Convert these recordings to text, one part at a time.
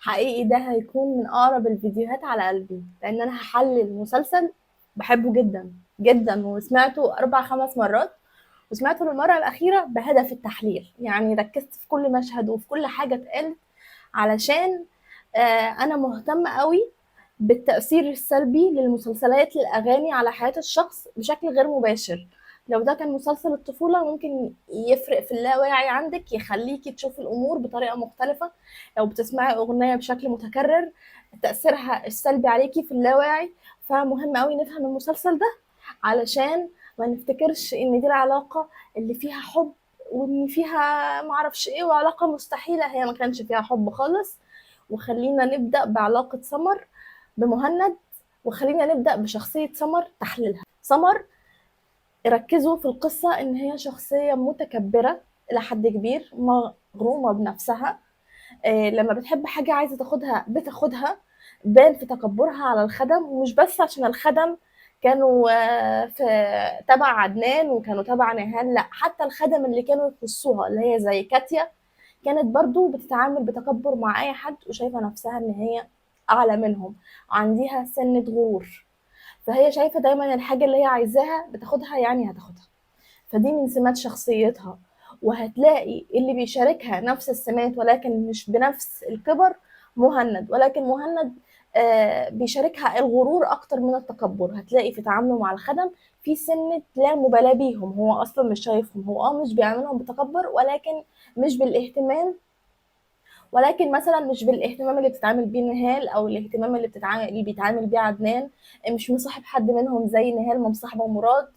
حقيقي ده هيكون من أقرب الفيديوهات على قلبي، لأن أنا هحلل مسلسل بحبه جدا جدا وسمعته 4 5 مرات، وسمعته للمرة الأخيرة بهدف التحليل. يعني ركزت في كل مشهد وفي كل حاجة اتقالت، علشان أنا مهتمة قوي بالتأثير السلبي للمسلسلات للأغاني على حياة الشخص بشكل غير مباشر. لو ده كان مسلسل الطفولة ممكن يفرق في اللاواعي عندك، يخليكي تشوفي الأمور بطريقة مختلفة. لو بتسمعي أغنية بشكل متكرر تأثيرها السلبي عليكي في اللاواعي. فمهم قوي نفهم المسلسل ده علشان ما نفتكرش إن دي العلاقة اللي فيها حب وإن فيها معرفش إيه وعلاقة مستحيلة، هي ما كانش فيها حب خالص. وخلينا نبدأ بعلاقة سمر بمهند، وخلينا نبدأ بشخصية سمر تحليلها. سمر ركزوا في القصة إن هي شخصية متكبرة إلى حد كبير، مغرومة بنفسها، لما بتحب حاجة عايزة تاخدها بتاخدها، بان في تكبرها على الخدم. ومش بس عشان الخدم كانوا في تبع عدنان وكانوا تبع نهال، لا حتى الخدم اللي كانوا يخصوها اللي هي زي كاتيا كانت برضو بتتعامل بتكبر مع أي حد، وشايفة نفسها إن هي أعلى منهم، عندها سنة غرور، فهي شايفة دايما الحاجة اللي هي عايزاها بتاخدها، يعني هتاخدها. فدي من سمات شخصيتها. وهتلاقي اللي بيشاركها نفس السمات ولكن مش بنفس الكبر مهند، ولكن مهند بيشاركها الغرور أكتر من التكبر. هتلاقي في تعامله مع الخدم في سنة لا مبالاة بيهم، هو أصلا مش شايفهم، هو مش بيعاملهم بتكبر ولكن مش بالاهتمام، ولكن مثلا مش بالاهتمام اللي بتتعامل بيه نهال، او الاهتمام اللي بيتعامل بيه عدنان. مش مصاحب حد منهم زي نهال ما مصاحبه مراد،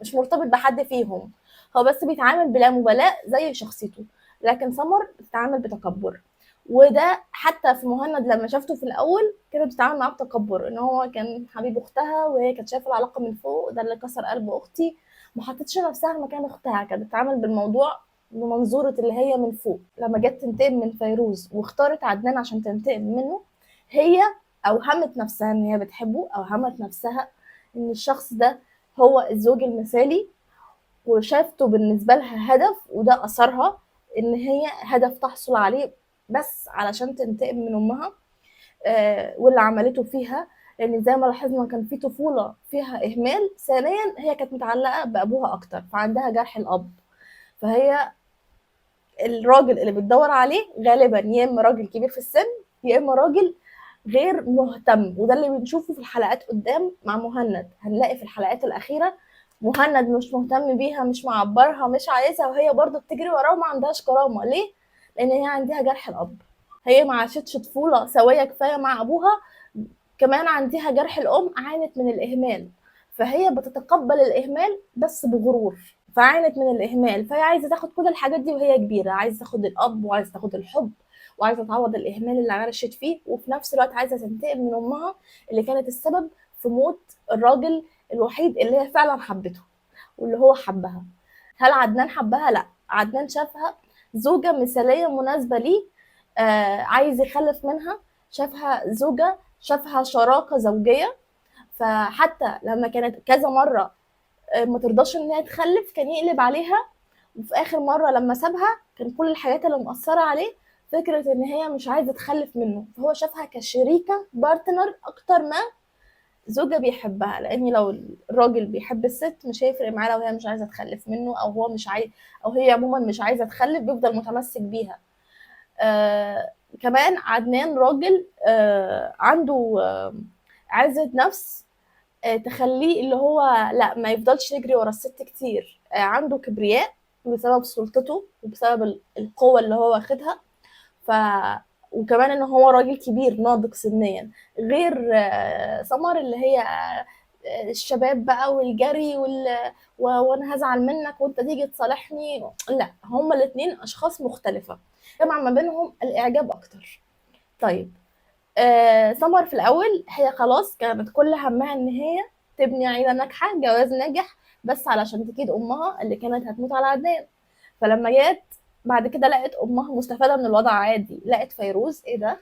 مش مرتبط بحد فيهم، هو بس بيتعامل بلا مبالاة زي شخصيته. لكن سمر بتتعامل بتكبر، وده حتى في مهند لما شافته في الاول كانت بتتعامل معاه بتكبر، ان هو كان حبيب اختها وهي كانت شايفه العلاقة من فوق، ده اللي كسر قلب اختي. ما حطتش نفسها مكان اختها، كانت بتتعامل بالموضوع بمنظورة اللي هي من فوق. لما جت تنتقم من فيروز واختارت عدنان عشان تنتقم منه، هي اوهمت نفسها ان هي بتحبه، اوهمت نفسها ان الشخص ده هو الزوج المثالي، وشافته بالنسبة لها هدف، وده أثرها إن هي هدف تحصل عليه بس علشان تنتقم من أمها، واللي عملته فيها. لأن زي ما لاحظنا كان في طفولة فيها إهمال. ثانيا هي كانت متعلقة بأبوها أكتر، فعندها جرح الأب، فهي الراجل اللي بتدور عليه غالبا يا اما راجل كبير في السن يا اما راجل غير مهتم. وده اللي بنشوفه في الحلقات قدام مع مهند. هنلاقي في الحلقات الأخيرة مهند مش مهتم بيها، مش معبرها، مش عايزها، وهي برضه بتجري وراه وما عندهاش كرامة. ليه؟ لأن هي عندها جرح الأب، هي ما عاشتش طفولة سوية كفاية مع أبوها، كمان عندها جرح الأم، عانت من الإهمال، فهي بتتقبل الإهمال بس بغرور، فعانت من الإهمال، فهي عايزة تاخد كل الحاجات دي وهي كبيرة، عايزة تاخد الأب وعايزة تاخد الحب وعايزة تعوض الإهمال اللي عاشت فيه، وفي نفس الوقت عايزة تنتقم من أمها اللي كانت السبب في موت الراجل الوحيد اللي هي فعلا حبته واللي هو حبها. هل عدنان حبها؟ لا، عدنان شافها زوجة مثالية مناسبة ليه، عايز يخلف منها، شافها زوجة، شافها شراكة زوجية. فحتى لما كانت كذا مرة، ما ترضاش ان هي تخلف كان يقلب عليها، وفي اخر مرة لما سابها كان كل الحاجات اللي مأثرة عليه فكرة ان هي مش عايزة تخلف منه، فهو شافها كشريكة بارتنر اكتر ما زوجة بيحبها. لان لو الراجل بيحب الست مش هيفرق معاه لو هي مش عايزة تخلف منه، او هو مش عايز، او هي عموما مش عايزة تخلف، بيفضل متمسك بيها. كمان عدنان راجل، عنده، عزة نفس، تخليه اللي هو لا ما يفضلش يجري ورا الست كتير، عنده كبرياء بسبب سلطته وبسبب القوة اللي هو واخدها، وكمان ان هو راجل كبير ناضج سنيا، غير سمر اللي هي، الشباب بقى والجري وانا هزعل منك وانت تيجي تصالحني. لا، هما الاتنين اشخاص مختلفة، جمع ما بينهم الاعجاب اكتر. سمر في الاول هي خلاص كانت كل همها ان هي تبني عيلة ناجحة، جواز ناجح، بس علشان تكيد امها اللي كانت هتموت على عدنان. فلما جت بعد كده لقت امها مستفادة من الوضع عادي، لقت فيروز ايه ده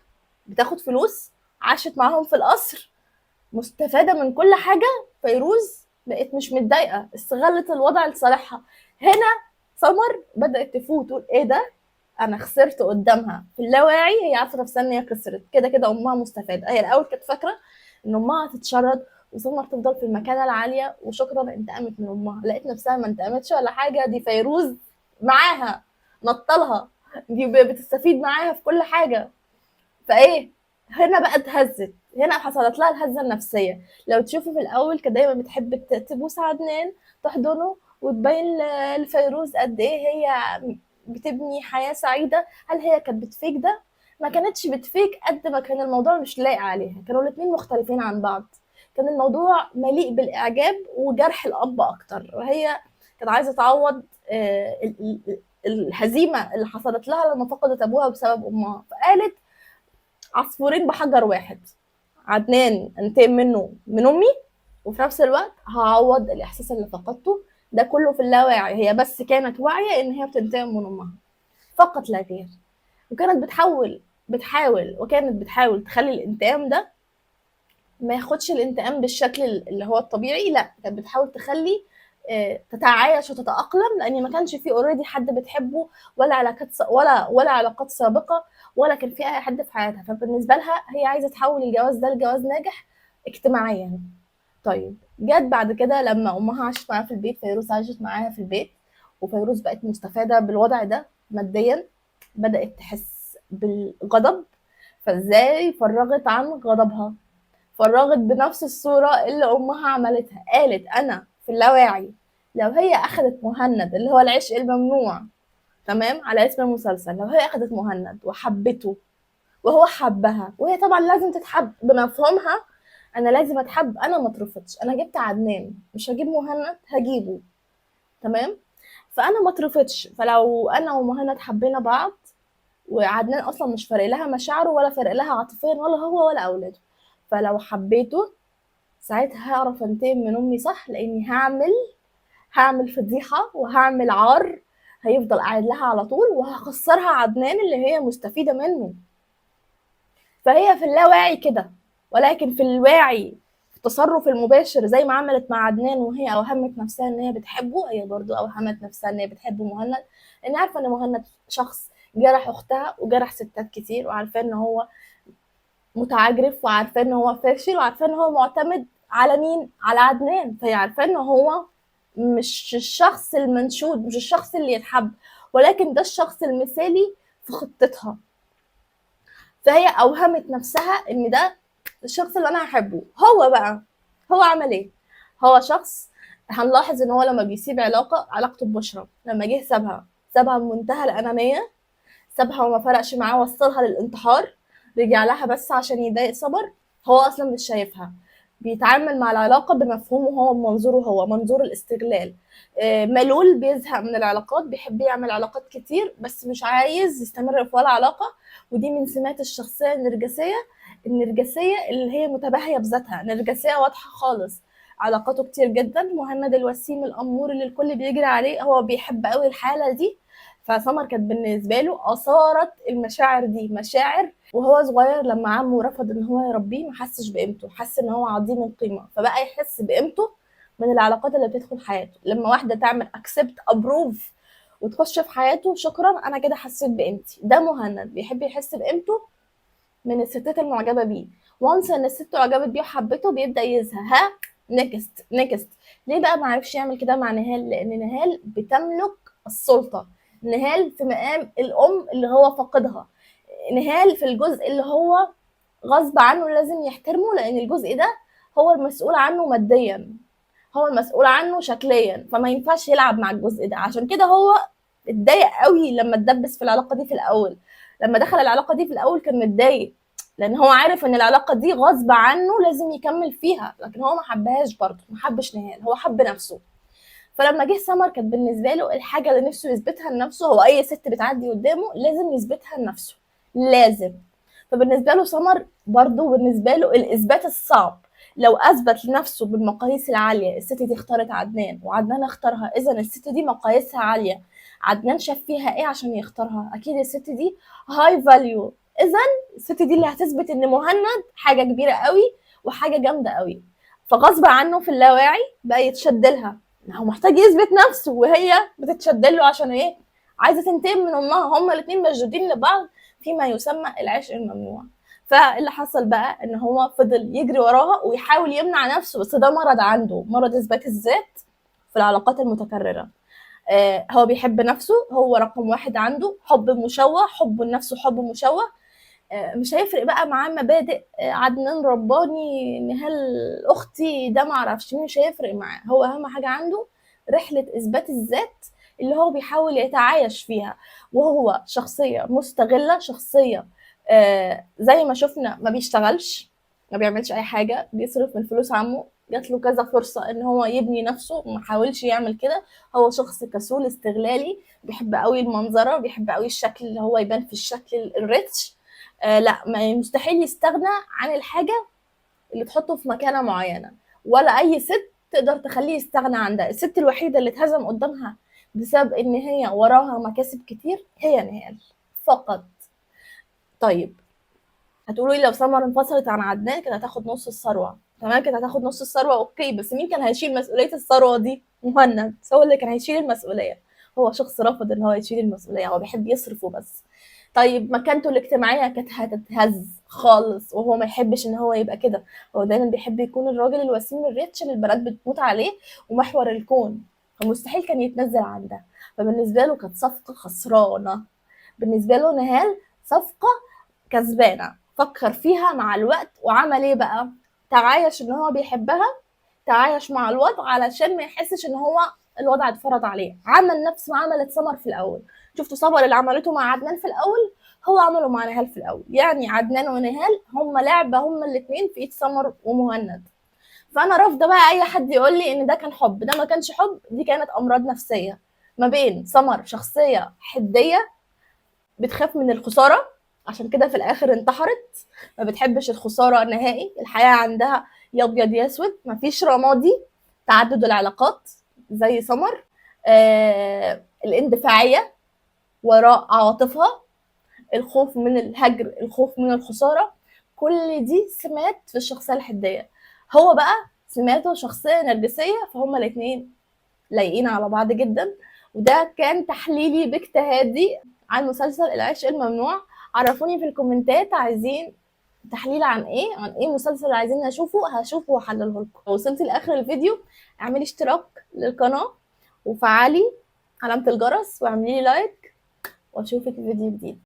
بتاخد فلوس، عاشت معاهم في القصر مستفادة من كل حاجة. فيروز بقت مش متضايقة، استغلت الوضع لصالحها. هنا سمر بدأت تفوت تقول ايه ده، انا خسرت قدامها. في اللاواعي هي عارفه نفسها ان هي خسرت كده كده، امها مستفادة. هي الاول كانت فاكره ان امها هتتشرد وسمر تفضل في المكانة العالية وشكرا انتقمت من امها، لقيت نفسها ما انتقمتش ولا حاجة. دي فيروز معاها نطلها، دي بتستفيد معاها في كل حاجة. فايه هنا بقى اتهزت، هنا حصلت لها الهزة النفسية. لو تشوفوا في الاول كانت دايما بتحب تبوس عدنان، تحضنه، وتبين لفيروز قد ايه هي بتبني حياة سعيدة. هل هي كانت بتفيك ده؟ ما كانتش بتفيك قد ما كان الموضوع مش لايق عليها، كانوا الاتنين مختلفين عن بعض، كان الموضوع مليء بالاعجاب وجرح الاب اكتر. وهي كانت عايزه تعوض الهزيمة اللي حصلت لها لما فقدت ابوها بسبب امها، فقالت عصفورين بحجر واحد، عدنان انتقم منه من امي، وفي نفس الوقت هعوض الاحساس اللي فقدته ده كله في اللاواعي. هي بس كانت واعية ان هي بتنتقم من امها فقط لا غير، وكانت بتحاول تخلي الانتقام ده ما ياخدش الانتقام بالشكل اللي هو الطبيعي، لا كانت بتحاول تخلي تتعايش وتتأقلم، لأن ما كانش في already حد بتحبه ولا علاقات ولا علاقات سابقة ولا كان في أي حد في حياتها. فبالنسبة لها هي عايزة تحول الجواز ده لجواز ناجح اجتماعيا. طيب جت بعد كده لما أمها عاشت معاها في البيت، فيروز عاشت معاها في البيت، وفيروز بقت مستفادة بالوضع ده ماديا، بدأت تحس بالغضب. فازاي فرغت عن غضبها؟ فرغت بنفس الصورة اللي أمها عملتها. قالت أنا في اللاواعي لو هي أخدت مهند اللي هو العشق الممنوع، تمام، على اسم المسلسل، لو هي أخدت مهند وحبته وهو حبها، وهي طبعا لازم تتحب بمفهومها، أنا لازم أتحب، أنا ما اترفضش، أنا جبت عدنان مش هجيب مهند، هجيبه، تمام، فأنا ما اترفضش. فلو أنا ومهند حبينا بعض، وعدنان أصلا مش فارق لها مشاعره ولا فارق لها عاطفيا ولا هو ولا أولاده، فلو حبيته ساعتها هعرف انتقم من امي صح، لاني هعمل فضيحة وهعمل عار هيفضل قاعد لها على طول، وهخسرها عدنان اللي هي مستفيدة منه. فهي في اللاواعي كده، ولكن في الواعي في التصرف المباشر زي ما عملت مع عدنان وهي اوهمت نفسها ان هي بتحبه، هي برضو اوهمت نفسها ان هي بتحب مهند، لان عارفه ان مهند شخص جرح اختها وجرح ستات كتير، وعارفه ان هو متعجرف، وعارفه ان هو فاشل، وعارفه ان هو معتمد على مين؟ على عدنان. فهي عارفه ان هو مش الشخص المنشود، مش الشخص اللي يتحب، ولكن ده الشخص المثالي في خطتها. فهي اوهمت نفسها ان ده الشخص اللي انا هحبه. هو بقى هو عمل ايه؟ هو شخص هنلاحظ ان هو لما بيسيب علاقة، علاقته ببشرى لما جه سابها بمنتهى الانانية، سابها وما فرقش معاه، وصلها للانتحار، رجع لها بس عشان يضايق سمر. هو اصلا مش شايفها، بيتعامل مع العلاقة بمفهومه هو، بمنظوره هو، منظور الاستغلال. ملول، بيزهق من العلاقات، بيحب يعمل علاقات كتير بس مش عايز يستمر في ولا علاقة. ودي من سمات الشخصية النرجسية، النرجسية اللي هي متباهية بذاتها، نرجسية واضحة خالص، علاقاته كتير جدا. مهند الوسيم الأمور اللي الكل بيجري عليه، هو بيحب قوي الحالة دي. فسمر كانت بالنسبة له أثارت المشاعر دي، مشاعر وهو صغير لما عمه رفض إن هو يربيه ما حسش بقيمته، حس إن هو عظيم القيمة، فبقى يحس بقيمته من العلاقات اللي بتدخل حياته. لما واحدة تعمل accept approve وتخش في حياته، شكرا أنا كده حسيت بقيمتي. ده مهند بيحب يحس بقيمته من الستات المعجبة بيه. وانس إن الست أعجبت بيه وحبته بيبدأ يزهق، ها next next. ليه بقى ما عرفش يعمل كده مع نهال؟ لأن نهال بتملك السلطة، نهال في مقام الأم اللي هو فقدها، نهال في الجزء اللي هو غصب عنه لازم يحترمه، لأن الجزء ده هو المسؤول عنه ماديا، هو المسؤول عنه شكليا، فما ينفعش يلعب مع الجزء ده. عشان كده هو اتضايق قوي لما اتدبس في العلاقة دي في الأول، لما دخل العلاقة دي في الأول كان متضايق، لأن هو عارف إن العلاقة دي غصب عنه لازم يكمل فيها، لكن هو ما حبهاش برضه، ما حبش نهال، هو حب نفسه. فلما جه سمر كانت بالنسبة له الحاجة اللي نفسه يثبتها لنفسه، هو أي ست بتعدي قدامه لازم يثبتها لنفسه، لازم. فبالنسبة له سمر برضه بالنسبة له الإثبات الصعب، لو أثبت لنفسه بالمقاييس العالية، الست دي اختارت عدنان وعدنان اختارها، إذا الست دي مقاييسها عالية، عدنان شاف فيها إيه عشان يختارها؟ أكيد الست دي high value، إذا الست دي اللي هتثبت إن مهند حاجة كبيرة قوي وحاجة جامدة قوي. فغصب عنه في اللاواعي بقى يتشد لها، هو محتاج يثبت نفسه، وهي بتتشد له عشان ايه؟ عايزه تنتقم من امها. هما الاثنين مشدودين لبعض فيما يسمى العشق الممنوع. فاللي حصل بقى ان هو فضل يجري وراها ويحاول يمنع نفسه، بس ده مرض عنده، مرض اثبات الذات في العلاقات المتكررة. هو بيحب نفسه، هو رقم واحد عنده، حب مشوه، حبه لنفسه حب مشوه. مش هيفرق بقى معاه مبادئ، عدنان رباني، نهال اختي، ده معرفش مين، مش هيفرق معاه. هو اهم حاجة عنده رحله اثبات الذات اللي هو بيحاول يتعايش فيها. وهو شخصية مستغله، شخصية زي ما شفنا ما بيشتغلش، ما بيعملش اي حاجة، بيصرف من فلوس عمه. جات له كذا فرصة ان هو يبني نفسه، ما حاولش يعمل كده. هو شخص كسول استغلالي، بيحب قوي المنظره، بيحب قوي الشكل اللي هو يبان في الشكل الريتش. لا، ما مستحيل يستغنى عن الحاجة اللي تحطه في مكانه معينة، ولا اي ست تقدر تخليه يستغنى عن ده. الست الوحيدة اللي اتهزم قدامها بسبب ان هي وراها مكاسب كتير هي نهال فقط. طيب هتقولوا لي لو سمر انفصلت عن عدنان كانت هتاخد نص الثروة، تمام، كانت هتاخد نص الثروة، okay، بس مين كان هيشيل مسؤولية الثروة دي؟ مهند هو اللي كان هيشيل المسؤولية. هو شخص رفض ان هو يشيل المسؤولية، هو بيحب يصرف وبس. طيب مكانته الاجتماعية كانت هتتهز خالص، وهو ما يحبش ان هو يبقى كده. هو دايما بيحب يكون الراجل الوسيم ال rich اللي البنات بتموت عليه ومحور الكون، فمستحيل كان يتنزل عن ده. فبالنسبه له كانت صفقة خسرانة، بالنسبة له نهال صفقة كسبانه. فكر فيها مع الوقت وعمل ايه بقى؟ تعايش ان هو بيحبها، تعايش مع الوضع علشان ما يحسش ان هو الوضع اتفرض عليه. عمل نفس ما عملت سمر في الاول. شفتوا سمر اللي عملته مع عدنان في الاول، هو عمله مع نهال في الاول. يعني عدنان ونهال هما لعبه، هما الاثنين في ايد سمر ومهند. فانا رافضه بقى اي حد يقول لي ان ده كان حب، ده ما كانش حب، دي كانت امراض نفسية ما بين سمر، شخصية حديه بتخاف من الخسارة، عشان كده في الاخر انتحرت، ما بتحبش الخسارة نهائي، الحياة عندها يا ابيض يا اسود، مفيش رمادي، تعدد العلاقات زي سمر، الاندفاعيه وراء عواطفها، الخوف من الهجر، الخوف من الخسارة، كل دي سمات في الشخصية الحدية. هو بقى سماته شخصية نرجسية، فهما الاثنين لايقين على بعض جدا. وده كان تحليلي باجتهادي عن مسلسل العشق الممنوع. عرفوني في الكومنتات عايزين تحليل عن ايه، عن ايه مسلسل عايزين اشوفه، هشوفه واحلله لكم. وصلتي لاخر الفيديو، اعملي اشتراك للقناة وفعلي علامة الجرس واعملي لي like، واشوفك في فيديو جديد.